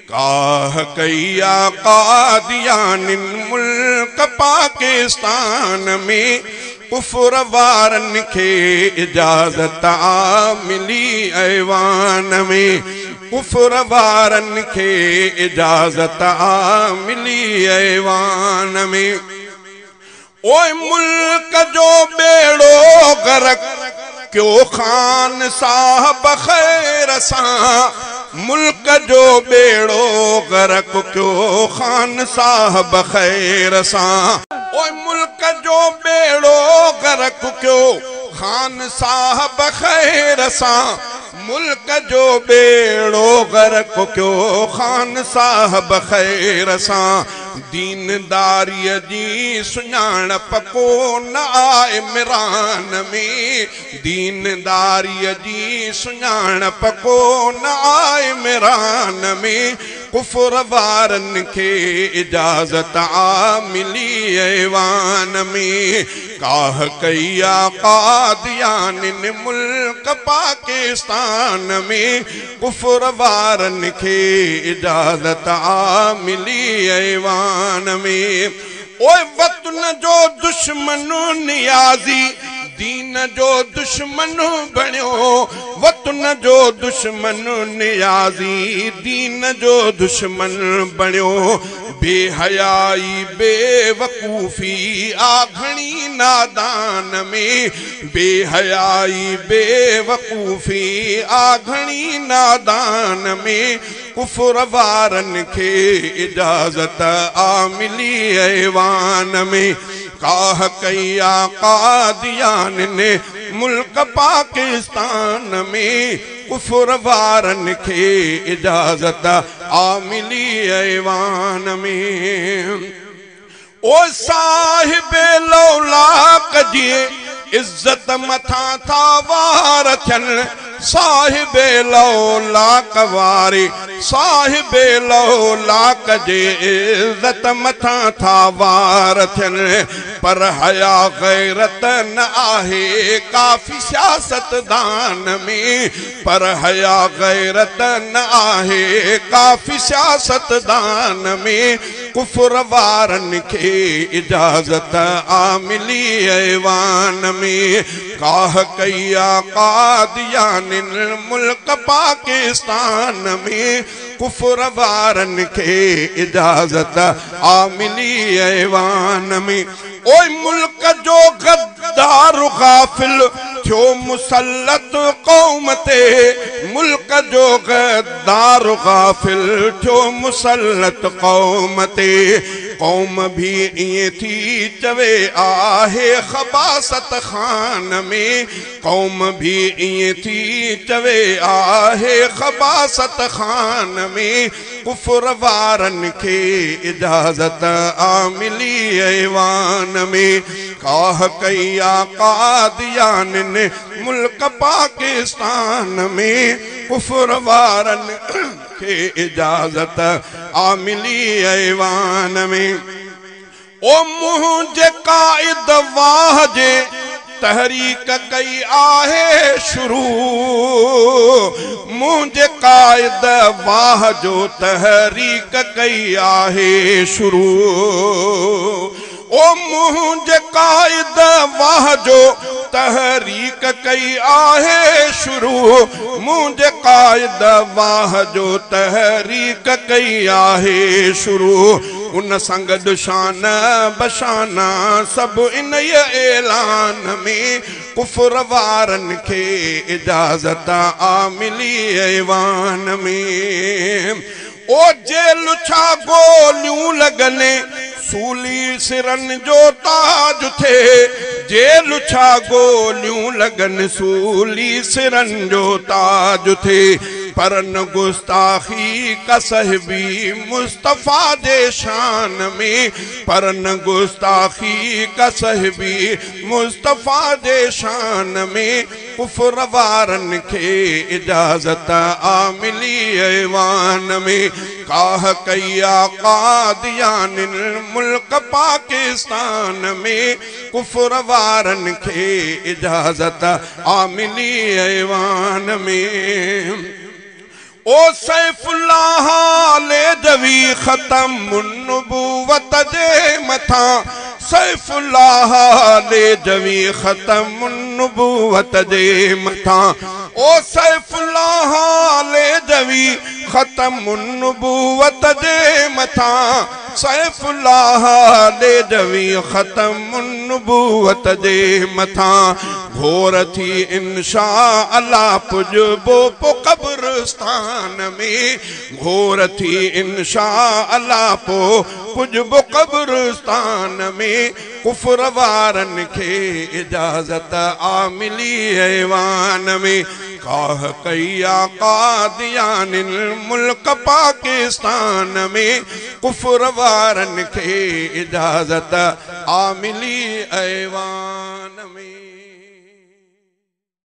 काह कई आ क़ादियानिन मुल्क पाकिस्तान में कुफर वारनि खे इजाज़त आ मिली ऐवान में। कुफर वारनि खे इजाज़त आ मिली ऐवान में। ओए मुल्क जो बेड़ो गरक क्यों खान साहब खैर सां। मुल्क जो बेड़ो गरक क्यों खान साहब खैर सां। ओए मुल्क जो बेड़ो गरक क्यों खान साहब खैर सां। मुल्क जो बेड़ो गरक क्यों खान साहब खैर सां। दीनदारीअ जी सुञाणप कोन आहे इमरान में। दीनदारीअ जी सुञाणप कोन आहे इमरान में। कुफर वारनि खे इजाज़त आ मिली ऐवान में। काह कई आ क़ादियानिन मुल्क पाकिस्तान में। कुफर वारनि खे इजाज़त आ मिली ऐवान में। ओए वतन जो दुश्मन नियाज़ी दीन जो दुश्मन बणियो। वतन जो दुश्मन नियाज़ी दीन जो दुश्मन बणियो। बेहयाई बेवकूफ़ी आ घणी नादान में। बेहयाई बेवकूफ़ी आ घणी नादान में। कुफर वारनि खे इजाज़त आ मिली ऐवान में। काह कई आ क़ादियानिन मुल्क पाकिस्तान में। कुफर वारनि खे इजाज़त आ मिली ऐवान में। ओ साहिब लौलाक जी इज़त मथां था वार थियनि। साहिब लौलाक वारे साहिब लौलाक जे इज़त मथां था वार थियनि। पर हया ग़ैरत न आहे काफ़ी सियासतदान में। पर हया ग़ैरत न आहे काफ़ी सियासतदान में। कुफर वारनि खे इजाज़त आ मिली ऐवान में। काह कई आ क़ादियानिन मुल्क पाकिस्तान में। कुफर वारनि खे इजाज़त आ मिली ऐवान में। ओए मुल्क जो गद्दार गाफिल थियो मुसल्लत क़ौम ते। मुल्क जो गद्दार गाफिल थियो मुसल्लत क़ौम ते। क़ौम भी ईअं थी चवे आहे ख़बासत खान में। क़ौम भी ईअं थी चवे आहे ख़बासत खान में। कुफर वारनि खे इजाज़त आ मिली ऐवान में। काह कई आ क़ादियानिन मुल्क पाकिस्तान में। कुफर वारनि खे इजाज़त आ मिली ऐवान में। ओ मुंहिंजे क़ाइद वाह जे तहरीक कई आहे शुरू। मुंहिंजे क़ाइद वाह जो तहरीक कई आहे शुरू। ओ मुंहिंजे क़ाइद वाह जो तहरीक कई आहे शुरू। मुंहिंजे क़ाइद वाह जो तहरीक कई आहे शुरू। उन सां गॾु शान बशाना सभु इन ऐलान में। कुफर वारनि खे इजाज़त आ मिली ऐवान में। ओ जेल छा गोलियूं लॻनि सूली सिरनि जो ताज थिए। जेल छा गोलियूं लॻनि सूली सिरनि जो ताज थिए। पर न गुस्ताखी का सहबी मुस्तफ़ा जे शान में। पर न गुस्ताखी का सहबी मुस्तफ़ा जे शान में। कुफर वारनि खे इजाज़त आ मिली ऐवान में। काह कई आ क़ादियानिन मुल्क पाकिस्तान में। कुफर वारनि खे इजाज़त आ मिली ऐवान में। ओ सैफुल्लाह ليجوي ختم النبوت جي مٿان، سيف الله ليجوي ختم النبوت جي مٿان، او سيف الله ليجوي ختم النبوت جي مٿان، سيف الله ليجوي ختم النبوت جي مٿان۔ گهور ٿي انشا الله پڄبو پوء قبرستان ۾، گهور ٿي انشا الله پوء پڄبو قبرستان ۾۔ ڪفر وارن کي اجازت آ ملي ايوان ۾، ڪاهه ڪئي آ قاديانين ملڪ پاڪستان ۾، ڪفر وارن کي اجازت آ ملي ايوان